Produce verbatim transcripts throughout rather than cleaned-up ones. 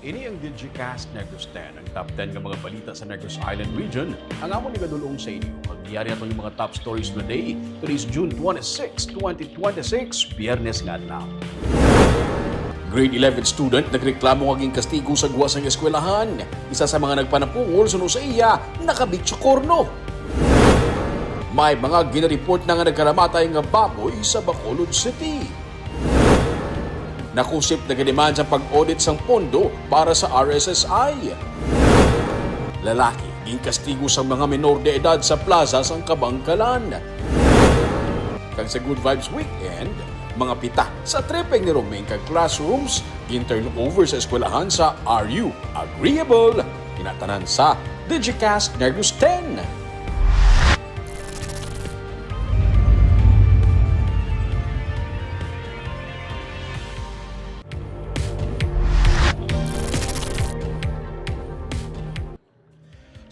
Ini ang Digicast Negros ten, ang top ten nga mga balita sa Negros Island Region. Ang amon igadul-ong sa inyo. Ang yari naton yung mga top stories today. Today is June twenty-six, twenty twenty-six, Biyernes nga adlaw. Grade eleven student nagreklamo nga ginkastigo sa gwa sang eskwelahan. Isa sa mga nagpanapungol suno sa iya, nakabitso korno. May mga ginareport na nga nagkaramatay nga baboy sa Bacolod City. Nakusip nag-demand sa pag-audit sang pondo para sa R S S I. Lalaki ginkastigo sa mga menor de edad sa plaza sang Kabangkalan. Kag sa Good Vibes Weekend, mga pita sa tripping ni Roming kag classrooms gin-turn over sa eskwelahan sa Are You Agreeable? Kinatanan sa Digicast Negros ten.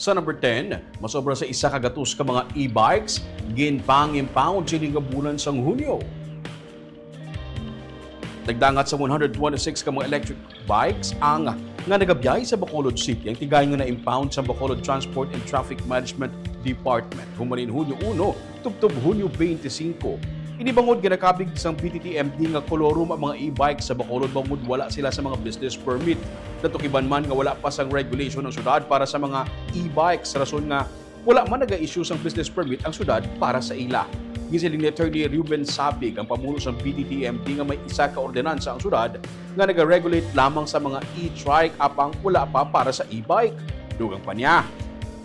Sa number ten, masobra sa isa ka gatos ka mga e-bikes gin-pang-impound sini nga bulan sang Hunyo. Nagdangat sa one hundred twenty-six ka mga electric bikes ang nga nagabiyahe sa Bacolod City. Ang tigayon nga na-impound sa Bacolod Transport and Traffic Management Department human in Hunyo uno tubtob Hunyo twenty-five. Ini bangod nga nakabig sang P T T M D nga kolorum ang mga e-bike sa Bacolod bangod wala sila sa mga business permit. Natukiban man nga wala pa sang regulation ang syudad para sa mga e-bikes, rason nga wala man naga-issue sang business permit ang syudad para sa ila. Gisiling ni Attorney Ruben Sapig, ang pamuno sang P T T M D, nga may isa ka ordinansa ang syudad nga nagaregulate lamang sa mga e-trike apang wala pa para sa e-bike. Dugang pa niya,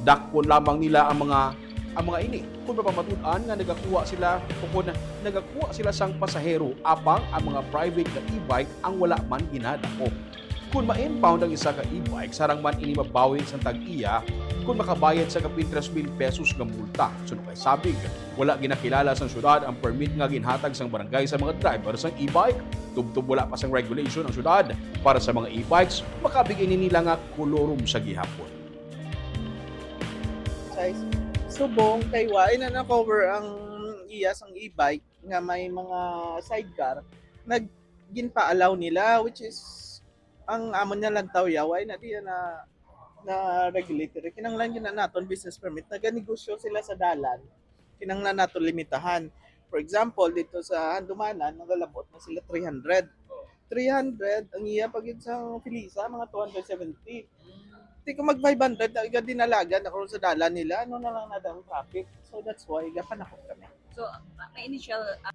dakpon lamang nila ang mga ang mga ini kung mapamatud-an nga nagakuha sila o kung nagakuha sila sang pasahero, apang ang mga private nga e-bike ang wala man ginadakop. Kung ma-impound ang isa ka e-bike, sarang man ini mabawi sang tag-iya kung makabayad sa kapin tres mil pesos nga multa. Suno kay Sapig, wala ginakilala sang syudad ang permit nga ginhatag sang barangay sa mga driver sang e-bike. Tubtob wala pa sang regulation ang syudad para sa mga e-bikes, makabig ini nila nga kolorum sa gihapon. Size. Subong kay wa ina na cover ang iya sang e-bike nga may mga sidecar, nag ginpa-allow nila, which is ang amon nga Lantaw ya, why na diya na na regulatory. Kinahanglan gyud na naton business permit. Naganegosyo sila sa dalan. Kinahanglan naton limitahan. For example, dito sa Handumanan, nagalabot na sila three hundred. Three hundred, ang iya pa gyud sa Felisa, mga two hundred seventy. Di ko mag five hundred, na iga dinalagan ako sa dalan nila, ano na lang na ang traffic. So that's why, gapanakot kami. So, may initial, uh,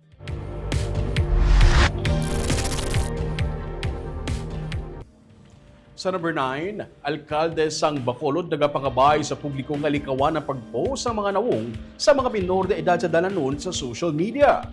Sa number nine, alkalde sang Bacolod nagapangabay sa publiko nga likawan ang pag-post sang mga nawong sa mga minor de edad sa dalanon sa social media.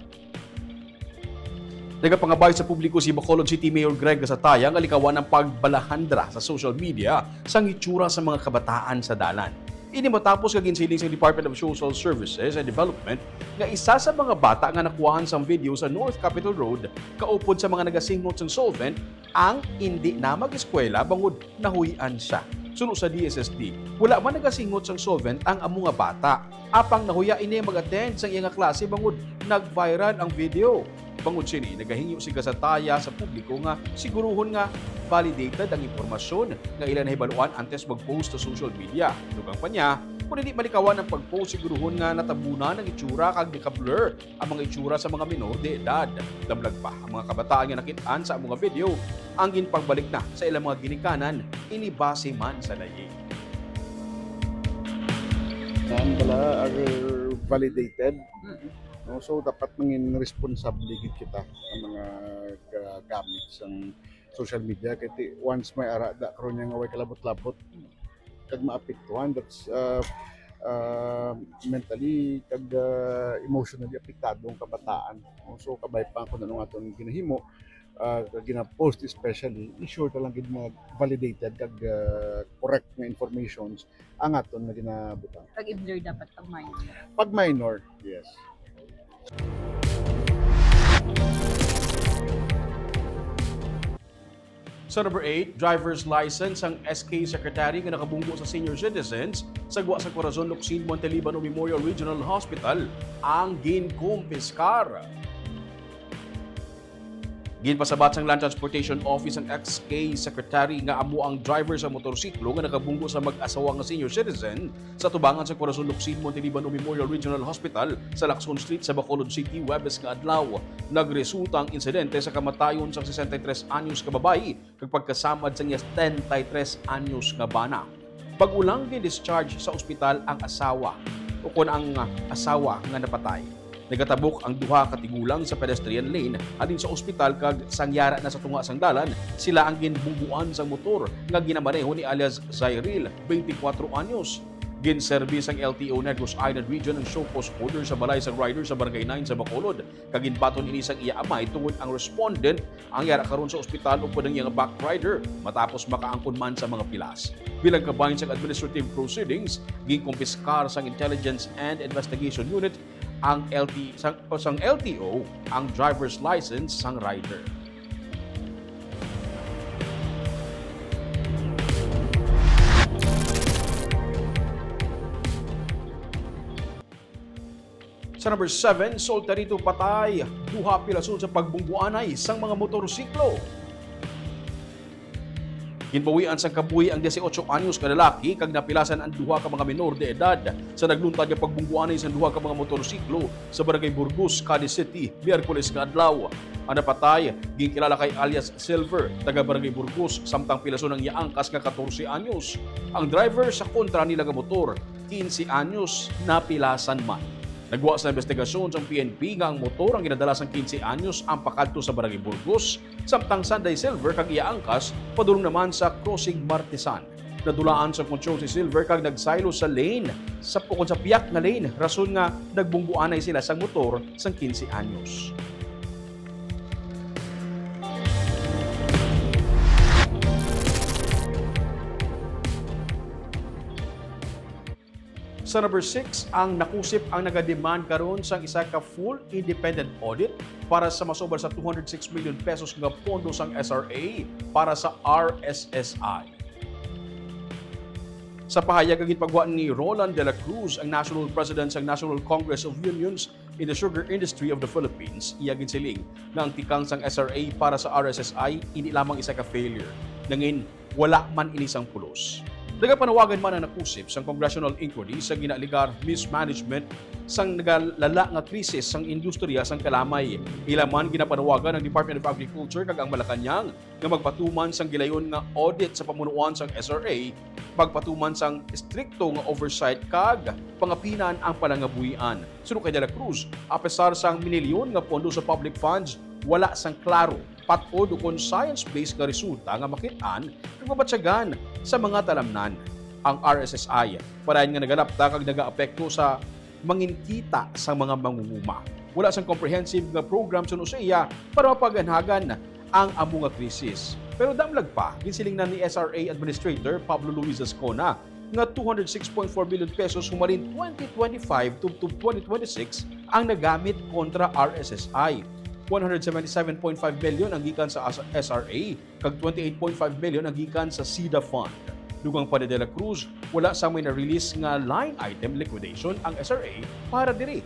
Nagapangabay sa publiko si Bacolod City Mayor Greg Gasataya nga likawan ang pagbalahandra sa social media sang itsura sa mga kabataan sa dalan. Ini matapos nga ginsiling sang Department of Social Services and Development nga isa sa mga bata nga nakuhaan sang video sa North Capitol Road kaupod sa mga nagasinghot sang solvent ang indi na mag-eskwela bangod nahuy-an sia. Suno sa D S S D, wala man nagasinghot sang solvent ang amo nga bata. Apang nahuya ini mag-attend sang iya nga klase bangod nag-viral ang video. Bangod sini, nagahingyo si Gasataya sa publiko nga siguruhon nga validated ang impormasyon nga ila nahibaluan antes mag-post sa social media. Dugang pa niya, kung hindi malikawan ang pag-post, siguruhon nga natabunan ang itsura kag naka-blur ang mga itsura sa mga minor de edad. Damlag pa, ang mga kabataan nga nakit-an sa amo nga video ang ginpagbalik na sa ilang mga ginikanan, ini base man sa layi. Naan bala are validated. Mm. No? So, dapat mangin responsable gid kita ang mga ga-, gamit sang social media. Kay ti-, once may ara da karon nga way kalabot-labot, kag maapektuhan, that's, uh, uh, mentally kag, uh, emotionally apektado ang kabataan, no? So, kabay pa kung ano nga atong ginahimo, uh, kag gina-post especially, i-sure ta lang gid nga validated kag, uh, correct nga informations ang aton nga ginabutang. Pag i-blur dapat pag minor. Pag minor, yes. Sa number eight, driver's license ang S K secretary nga nakabunggo sa senior citizens sa gwa sa Corazon Locsin Montelibano Memorial Regional Hospital ang ginkumpiskar. Ginpasabat sang Land Transportation Office ang ex-K Secretary nga amo ang driver sa motorsiklo nga nakabunggo sa mag-asawa nga senior citizen sa tubangan sa Corazon Locsin Montiliban Memorial Regional Hospital sa Lacson Street sa Bacolod City, Huwebes nga adlaw. Nagresulta ang insidente sa kamatayon sang sesenta y tres anyos ka babayi kag pagkasamad sang iya setenta y tres anyos nga bana. Bag-o lang gin-discharge sa ospital ang asawa, o kon ang asawa nga napatay. Nagatabok ang duha ka tigulang sa pedestrian lane halin sa ospital, kag sang yara na sa tunga sang dalan, sila ang ginbungguan sang motor nga ginamaneho ni alias Zairil, twenty-four anyos. Ginserbi sang L T O Negros Island Region ang show cause order sa balay sang rider sa Barangay nine sa Bacolod, kag ginbaton ini sang iya amay tungod ang respondent ang yara karon sa ospital upod ang iyang back rider matapos makaangkon man sa mga pilas. Bilang kabahin sang administrative proceedings, ginkumpiskar sang Intelligence and Investigation Unit ang L T, sang, o sang L T O ang driver's license sang rider. Sa number seven, solterito patay, duha pilason sa pagbungguanay sang mga motorsiklo. Ginbawian sang kabuhi ang dieciocho anyos ka lalaki kag napilasan ang duha ka mga menor de edad sa nagluntad nga pagbungguanay sang duha ka mga motorsiklo sa Barangay Burgos, Cadiz City, Miyerkules nga adlaw. Ang napatay ginkilala kay alias Silver, taga Barangay Burgos, samtang pilason ang iya angkas nga katorse anyos. Ang driver sa kontra nila nga motor, quince anyos, napilasan man. Nagwa sa investigasyon sang P N P nga ang motor ang ginadala sang quince anyos ang pakadto sa Barangay Burgos, samtang Sunday Silver kag iya angkas padulong naman sa Crossing Martesan. Nadulaan sa kontrol si Silver kag nagsaylo sa lane, sa, ukon sa piyak nga lane, rason nga nagbungguanay sila sang motor sang quince anyos. Sa number six, ang nakusip ang nagademand karon sang isa ka full independent audit para sa masobra sa two hundred six million pesos nga pondo sang S R A para sa R S S I. Sa pahayag nga ginpagwa ni Roland de la Cruz, ang National President sang National Congress of Unions in the Sugar Industry of the Philippines, iya ginsiling nga ang tikang sang S R A para sa R S S I indi lamang isa ka failure, nangin wala man ini sang pulos. Nagapanawagan man ang nakusip sang congressional inquiry sa ginaalegar mismanagement sang nagalala nga krisis sang industriya sang kalamay. Ila man ginapanawagan ang Department of Agriculture kag ang Malacañang nga magpatuman sang gilayon nga audit sa pamunuan sang S R A, magpatuman sang estrikto nga oversight kag pangapinan ang palangabuhian. Suno kay De La Cruz, apesar sang minilyon nga pondo sa public funds, wala sang klaro, pat-od ukon science-based nga resulta nga makit-an kag mabatyagan sa mga talamnan. Ang R S S I, padayon nga nagalapta kag nagaapekto sa manginkita sang mga mangunguma. Wala sang comprehensive nga program suno sa iya para mapaganhagan ang amo nga krisis. Pero damlag pa, ginsiling na ni S R A Administrator Pablo Luis Ascona nga two hundred six point four billion pesos humalin twenty twenty-five tubtob twenty twenty-six ang nagamit kontra R S S I. One hundred seventy-seven point five million ang gikan sa S R A kag twenty-eight point five million ang gikan sa SIDA Fund. Dugang pa ni De La Cruz, wala sang may na-release nga line item liquidation ang S R A para diri.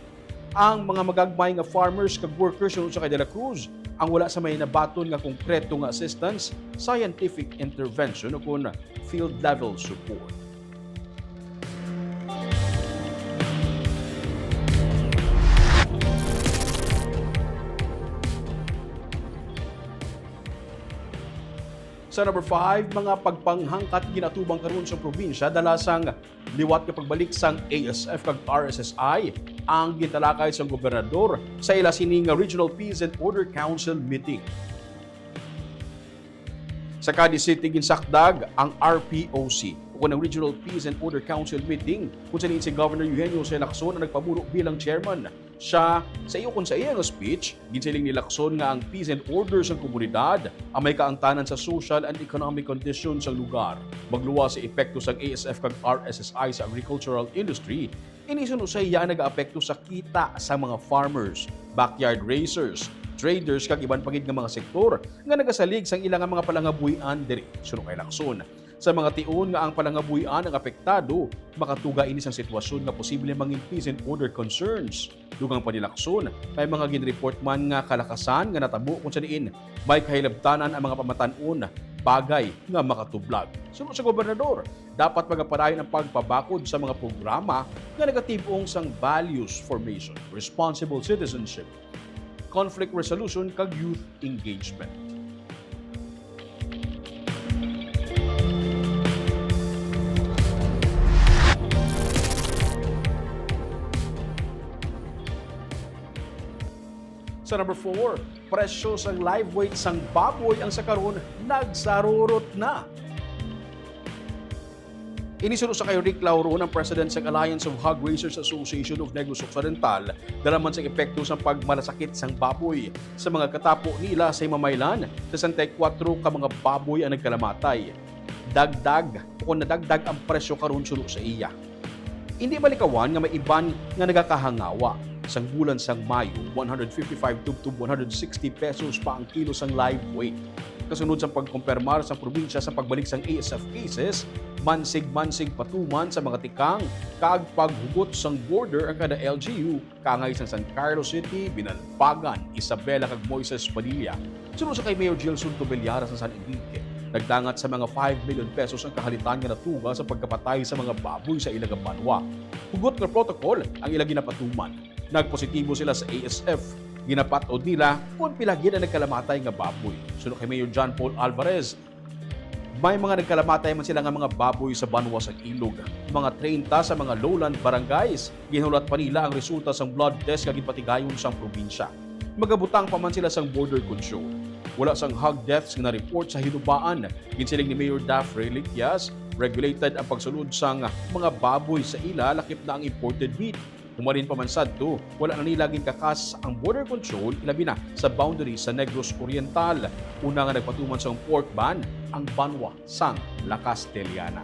Ang mga magagmay nga farmers kag workers, suno sa kay De La Cruz, ang wala sang may nabaton nga konkreto nga assistance, scientific intervention, ukon field level support. Sa number five, mga pagpanghangkat ginatubang karon sa probinsya dala sang liwat nga pagbalik sang A S F kag R S S I ang gintalakay sang gobernador sa ila sini nga Regional Peace and Order Council meeting. Sa Cadiz City, ginsakdag ang R P O C, ukon ang Regional Peace and Order Council meeting, kung sa diin si Governor Eugenio Jose Lacson ang nagpamuno bilang chairman. Siya, sa iyo, kung sa iya nga speech, ginsiling ni Lacson nga ang peace and order sang komunidad ang may kaangtanan sa social and economic condition sang lugar. Magluwas sa epekto sang A S F kag R S S I sa agricultural industry, ini suno sa iya ang nagaapekto sa kita sa mga farmers, backyard raisers, traders, kag iban pa gid nga mga sektor nga nagasalig sang ila nga mga palangabuhian diri. Suno kay Lacson, Sa mga tion nga ang palangabuy-an ang apektado, makatuga ini sang sitwasyon nga posible mangin peace and order concerns. Dugang pa ni Lacson, may mga ginreport man nga kalakasan nga natabo, kung sa diin may kahilabtanan ang mga pamatan-on, bagay nga makatublag. Suno sa gobernador, dapat magapadayon ang pagpabakod sa mga programa nga nagatib-ong sang values formation, responsible citizenship, conflict resolution, kag youth engagement. Sa number four, presyo sang live weight sang baboy ang sa karon nagsarurot na. Ini suno sa kay Rick Lauron, ang president sang Alliance of Hog Raisers Association of Negros Occidental, dala man sang epekto sang pagmalasakit sang baboy. Sa mga katapo nila sa Himamaylan, sesenta y kuwatro ka mga baboy ang nagkalamatay. Dagdag o kon nadagdag ang presyo karon suno sa iya. Hindi malikawan nga may iban nga nagakahangawa. Sang bulan sang Mayo, one hundred fifty-five tubtob one hundred sixty pesos pa ang kilo sang live weight. Kasunod sang pagkumpirmar sang probinsya sa pagbalik sang A S F cases, mansig-mansig patuman sa mga tikang kag paghugot sang border ang kada L G U, kaangay sang San Carlos City, Binalbagan, Isabela, kag Moises Padilla. Suno sa kay Mayor Gilson Tobeliara sa San Enrique, nagdangat sa mga five million pesos ang kahalitan nga natuga sa pagkapatay sa mga baboy sa ila nga banwa. Hugot nga protocol ang ila ginapatuman. Nagpositibo sila sa A S F. Ginapat-od nila kon pila gid ang nagkalamatay nga baboy. Suno kay Mayor John Paul Alvarez, may mga nagkalamatay man sila nga mga baboy sa banwa sang Ilog. Mga treinta sa mga lowland barangays, ginhulat pa nila ang resulta sang blood test nga ginpatigayon sang probinsya. Magabutang pa man sila sang border control. Wala sang hog deaths nga na-report sa Hinubaan. Ginsiling ni Mayor Daff Reliquias, regulated ang pagsulod sang mga baboy sa ila lakip na ang imported meat. Humarin pa man sadto, wala na nila ginkakas ang border control, ilabi na sa boundary sa Negros Oriental. Una nga nagpatuman sang pork ban ang banwa sang La Castellana.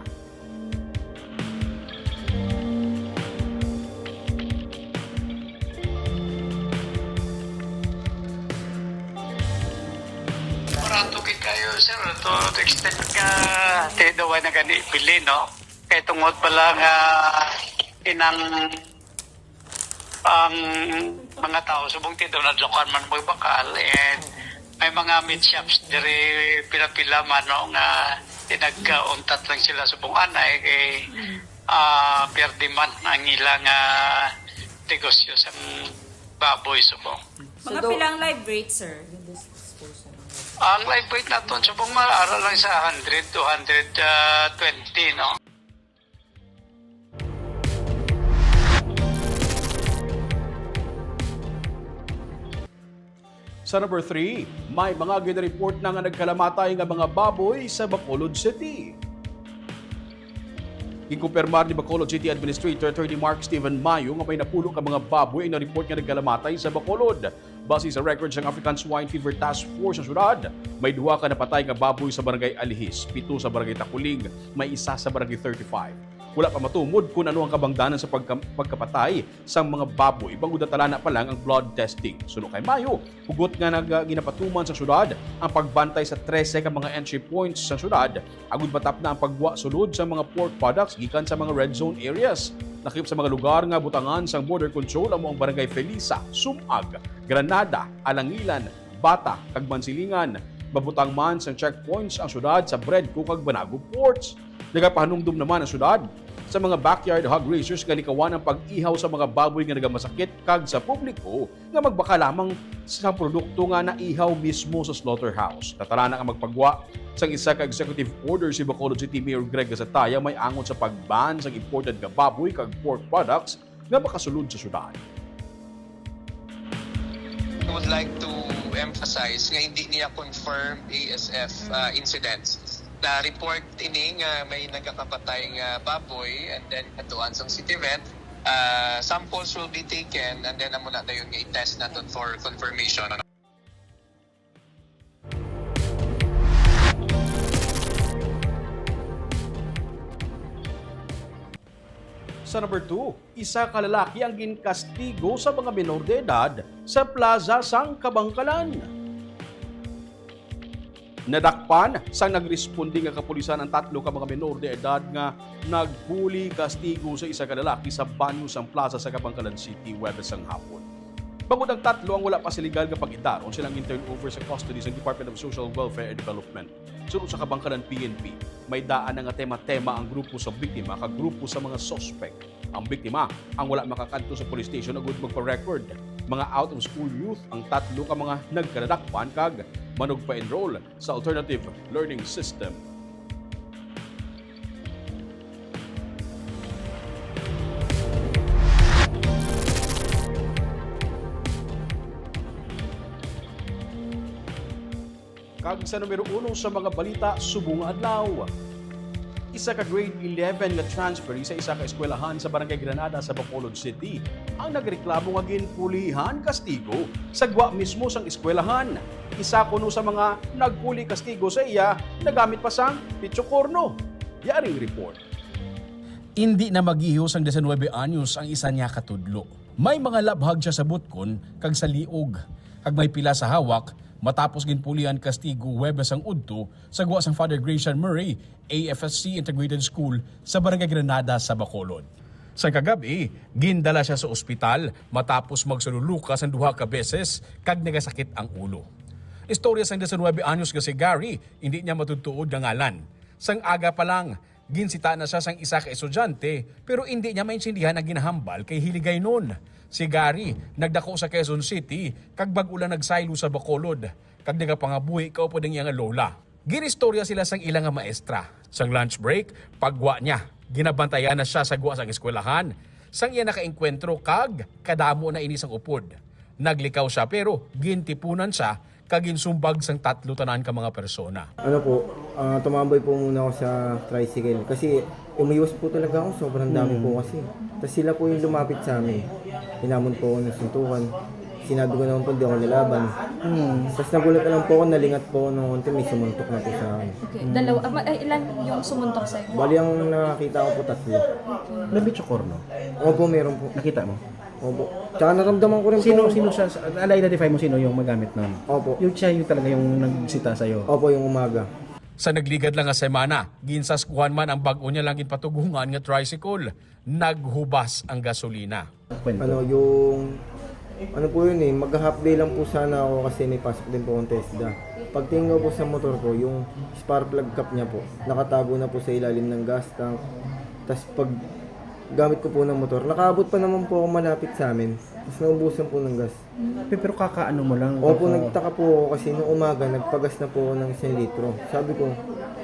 Barato gid kayo, sir. To the extent nga ti daw ay nagani bili, no? Kay tungod pala nga inang ang mga tao subong ti daw nadlukan man magbakal, and may mga meat shops diri pila-pila man, no, nga tinagkauntat lang sila subong anay kay ah, pierde man ang ilang ah, negosyo sa baboy subong. So, mga do- pilang live weight, sir? Ang live weight naton subong maaral lang sa hundred, two hundred, ah, twenty, no? Sa number three, may mga ginreport na nga nagkalamatay nga mga baboy sa Bacolod City. Ginkumpirmar ni Bacolod City Administrator Attorney Mark Steven Mayo nga may napulo ka mga baboy ang na-report nga nagkalamatay sa Bacolod. Base sa record sang African Swine Fever Task Force sa syudad, may duha ka napatay nga baboy sa Barangay Alihis, pito sa Barangay Taculing, may isa sa Barangay thirty-five. Wala pa matumod kon ano ang kabangdanan sa pagka-, pagkapatay sang mga baboy bangod natalana pa lang ang blood testing. Suno kay Mayo, hugot nga nag-, ginapatuman sa syudad ang pagbantay sa trese ka mga entry points sa syudad agud matapna ang pagwa sulod sa mga pork products gikan sa mga red zone areas. Lakip sa mga lugar nga butangan sang border control amo ang Barangay Felisa, Sumag, Granada, Alangilan, Bata, kag Mansilingan. Mabutang man sang checkpoints ang syudad sa Bredco kag Banago ports. Nagapahanumdom naman ang syudad sa mga backyard hog raisers nga likawan ang pag-ihaw sa mga baboy nga nagamasakit kag sa publiko nga magbakal lamang sa produkto nga naihaw mismo sa slaughterhouse. Natalana nga magpagwa sang isa ka executive order si Bacolod City Mayor Greg Gasataya may angot sa pag-ban sang imported nga baboy kag pork products nga makasulod sa syudad. I would like to emphasize nga hindi niya confirmed A S F uh, incidents. Na-report ini nga may nagakapatay nga baboy and then katuan sang city vet. Uh, samples will be taken and then amo na dayon nga i-test naton for confirmation. Sa number two, isa ka lalaki ang ginkastigo sa mga menor de edad sa plaza sang Kabangkalan. Nadakpan sang nagresponde nga kapulisan ang tatlo ka mga menor de edad nga nagbuli kastigo sa isa ka lalaki sa banyo sang plaza sa Kabankalan City, Huwebes sang hapon. Bangod ang tatlo ang wala pa sa legal nga pag-indaron, sila ang gin-turn over sa custody sang Department of Social Welfare and Development. Suno sa Kabankalan P N P, may daan na nga tema-tema ang grupo sa biktima kag grupo sa mga suspek. Ang biktima ang wala makakadto sa police station agud magpa-record. Mga out-of-school youth ang tatlo ka mga nagkadadakpan kag manugpa-enroll sa alternative learning system. Kag sa numero uno sa mga balita subong nga adlaw, isa ka grade eleven nga transferee sa isa ka eskwelahan sa Barangay Granada sa Bacolod City ang nagreklamo nga ginpulihan kastigo sa gwa mismo sang eskwelahan. Isa kuno sa mga nagpuli kastigo sa iya nagamit pa sang pitso korno. Yaring report. Indi na magihos ang diecinuebe anyos ang isa niya ka tudlo. May mga labhag siya sa butkon kag sa liog, kag may pila sa hawak matapos ginpulihan kastigo Huwebes ang udto sa gwa sang Father Gracian Murray A F S C Integrated School sa Barangay Granada sa Bacolod. Sa kagab-i, gindala siya sa ospital matapos magsaluluka sang duha ka beses kag nagasakit ang ulo. Istorya sang diecinuebe anyos nga si Gary, indi niya matudtuod nga ngalan. Sang aga pa lang, ginsita na siya sang isa ka estudyante, pero indi niya maintindihan ang ginahambal kay hiligaynon. Si Gary nagdako sa Quezon City kag bag-o lang nagsaylo sa Bacolod, kag nagapangabuhi kaupod ang iya nga lola. Ginistorya sila sang ila nga maestra. Sang lunch break, paggwa niya, ginabantayan na sia sa gwa sang eskwelahan. Sang iya nakaengkwentro kag kadamo na ini sang upod. Naglikaw sia, pero gintipunan sia kag ginsumbag sang tatlo tanan ka mga persona. Ano po, ah, tumambay po muna ako sa tricycle kasi umiwas po talaga ako, sobrang dami po kasi. Tas sila po yung lumapit sa amin. Hinamon po ako ng suntukan. Sinabi ko naman po, "Di ako lalaban." Hmm. Tas nagulat na lang po ako, nalingat po ako ng konti, may sumuntok na po sa akin. Okay, dalawa, ah, ma-, ay, ilan yung sumuntok sa'yo? Bali, ang nakakita ko po, tatlo. May bitso korno? Opo, meron po. Nakita mo? Opo. Tsaka naramdaman ko rin Sino, po. sino siya, na-identify mo sino yung magamit nun? Opo. Yung siya yung talaga yung nagsita sa'yo? Opo, yung umaga. Sa nagligad lang nga semana, ginsaskuhan man ang bag-o niya lang ginpatugungan nga tricycle. Naghubas ang gasolina. Kwento. Ano, yung, ano po yun eh, mag-half day lang po sana ako kasi may pasok din po akong TESDA. Pagtingin ko po sa motor ko, yung spark plug cap niya po, nakatago na po sa ilalim ng gas tank. Tas pag gamit ko po ng motor, nakaabot pa naman po ako malapit sa amin. Tas naubusan po ng gas. Pe-, pero kakaano mo lang, Opo, kaka- nagtaka po ako kasi nung umaga, nagpagas na po ako ng isang litro. Sabi ko,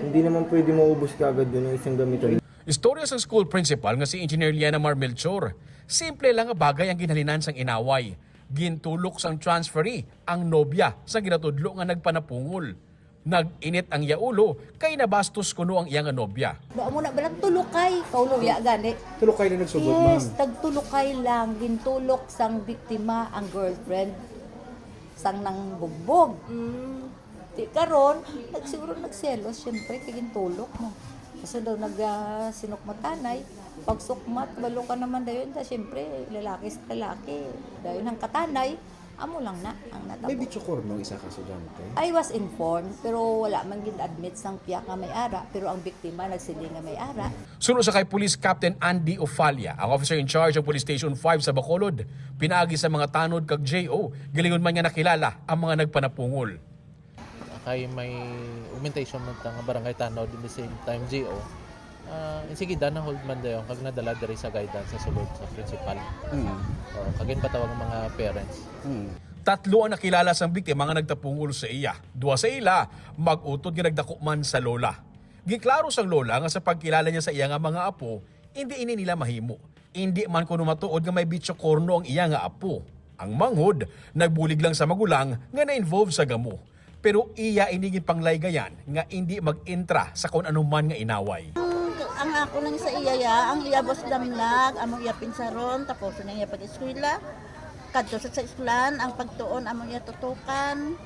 "Hindi naman pwede maubos kaagad yun yung isang gamiton." Istorya sang school principal nga si Engineer Liana Mar Melchor. Simple lang nga bagay ang ginhalinan sang inaway. Gintulok sang transferee ang nobya sa ginatudlo nga nagpanapungol. Nag-init ang iya ulo kay nabastos kuno ang iya nga nobya. Ba, amo na balang tulukay, kauluya gani. Tulukay na nagsugod, Yes, ma'am. Tagtulukay lang, gintulok sang biktima ang girlfriend sang nangbugbog. Mm. Di karon, nag-, siguro nagselos, syempre, kay gintulok mo. Kasi daw nag, ah, sinukmatanay. Pag sukmat, balo ka naman dayon, ta, syempre, lalaki sa lalaki. Dayon ang katanay, amo lang na ang natabo. May bitso korno isa ka estudyante? I was informed, pero wala man gin-admit sang piyak nga may ara, pero ang biktima nagsiling nga may ara. Suno sa kay Police Captain Andy Ofalia, ang officer in charge ng Police Station five sa Bacolod, pinaagi sa mga tanod kag J O, gilingon man nga nakilala ang mga nagpanapungol. Kay may augmentation man ta nga barangay tanod, in the same time G O. Ah, insigida na hold man dayon kag nadala diri sa guidance sa sulod sa principal. Mm. O, kag ginpatawag ang mga parents. Mm. Tatlo ang nakilala sang biktima nga nagtapungol sa iya. Duha sa ila, mag-utod nga nagdako man sa lola. Giklaro sang lola nga sa pagkilala niya sa iya nga mga apo, indi ini nila mahimo. Indi man kuno matuod nga may bityo korno ang iya nga apo. Ang manghod nagbulig lang sa magulang nga na-involve sa gamo. Pero iya ini ginpanglaygayan nga indi mag-entra sa kon ano man nga inaway. Ang, ang ako lang sa iya, ya, ang iya boss damlag, amo iya pinsaron, tapos na iya pag-eskwela. Kadto sa, sa eskwelahan, ang pagtuon, amo iya tutukan.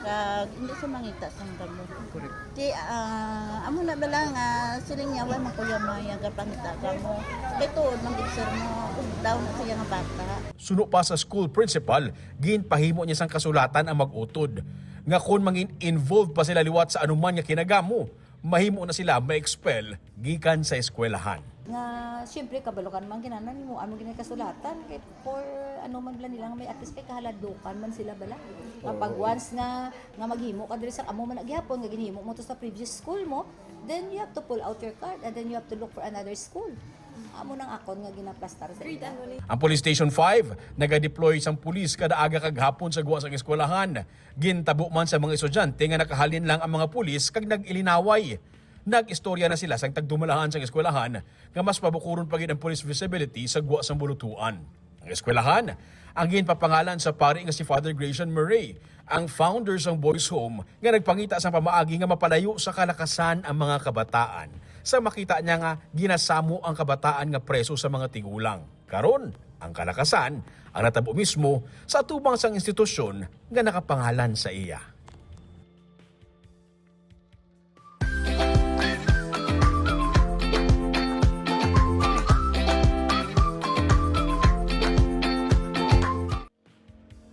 Kag hindi siya mangita sang gamo. Correct. Di, ah, amo na bala nga siling niya, "Wa man ko iya maya gapangita gamo." Kay tuod man gid, sir, mo, ugdaw na siya nga bata. Suno pa sa school principal, ginpahimo niya sang kasulatan ang mag-utod. nga kon mangin-involve pa sila liwat sa anuman nga kinagamo, mahimo na sila ma-expel gikan sa eskwelahan. Nga, siyempre, kabalo ka naman, kinahanglan mo, amo gini kasulatan, kay for, ano man bala nila, nga may at least kay kahaladukan man sila bala. Nga pag once nga, nga maghimo ka diri sa, amo man na gihapon, nga ginhimo mo to sa previous school mo, then you have to pull out your card, and then you have to look for another school. Amo nang akon nga ginaplastar sa ila. Ang Police Station five nagadeploy sang pulis kada aga kag hapon sa guwa sang eskwelahan. Gintabo man sa mga estudyante nga nakahalin lang ang mga pulis kag nag-ilinaway. Nag-istorya na sila sang tagdumalahan sang eskwelahan nga mas pabukuron pa gid ang police visibility sa guwa sang bulutuan. Ang eskwelahan ang ginpapangalan sa pari nga si Father Gratian Murray, ang founder sang Boys Home, nga nagpangita sang pamaagi nga mapalayo sa kalakasan ang mga kabataan sa makita niya nga ginasamo ang kabataan nga preso sa mga tigulang. Karon, ang kalakasan ang natabo mismo sa atubang sang institusyon nga nakapangalan sa iya.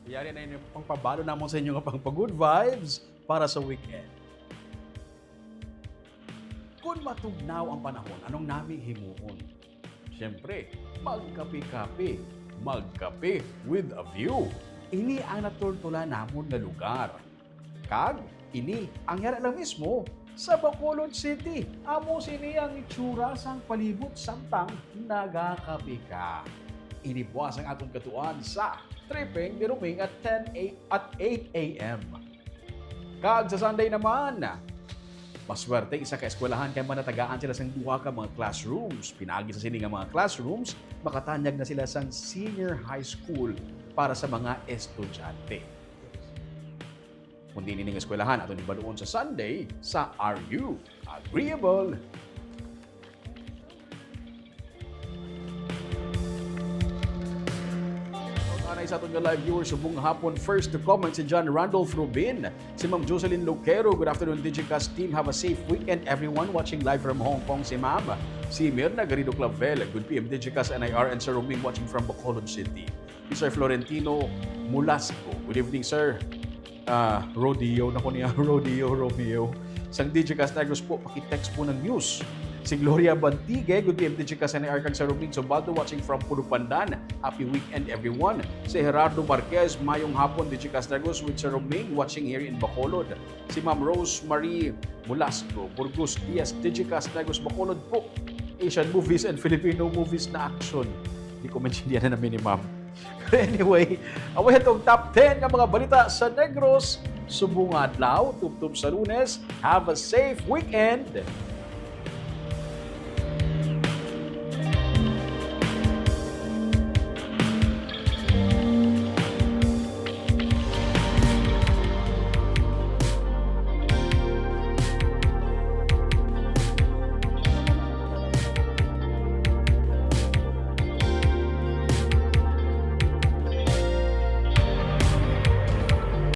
Yari na ini pangpabalo namon sa inyo nga pangpa-good vibes para sa weekend. Kung matugnaw ang panahon, anong nami himuon? Siyempre, magkape-kape. Magkape with a view. Ini ang natultulan namon nga lugar. Kag ini ang yara lang mismo sa Bacolod City. Amo sini ang itsura sang palibot samtang nagakape ka. Ini buwas ang aton katuan sa Tripping ni Roming at ten a, at eight a m. Kag sa Sunday naman, maswerte isa ka eskwelahan kay manatagaan sila sang duha ka mga classrooms. Pinaagi sa sini nga mga classrooms, makatanyag na sila sang senior high school para sa mga estudyante. Kundi nining eskwelahan aton hibaluon sa Sunday sa Are You Agreeable? Anay sa aton nga live viewers subong nga hapon. First to comment si John Randolph Rubin, si Ma'am Jocelyn Loquero. Good afternoon, Digicast team. Have a safe weekend, everyone. Watching live from Hong Kong si Ma'am. Si Mirna Garrido Clavel. Good P M, Digicast and I R, and Sir Roming watching from Bacolod City. Si Sir Florentino Mulasco. Good evening, sir. Ah, Rodeo na ko niya, Rodeo, Romeo. Sang Digicast Negros po, pakitext po ng news. Si Gloria Bantigue, good P M Digicast and I R, kag Sir Roming Sobaldo watching from Pulupandan. Happy weekend, everyone. Si Gerardo Marquez, mayong hapon, Digicast Negros with Sir Roming, watching here in Bacolod. Si Ma'am Rose Marie Mulasco, Burgos Diaz, Digicast Negros, Bacolod po. Asian movies and Filipino movies na action. Di ko maintindihan na namin ni Ma'am. But anyway, amo atong top ten nga mga balita sa Negros subong nga adlaw, tubtob sa Lunes. Have a safe weekend.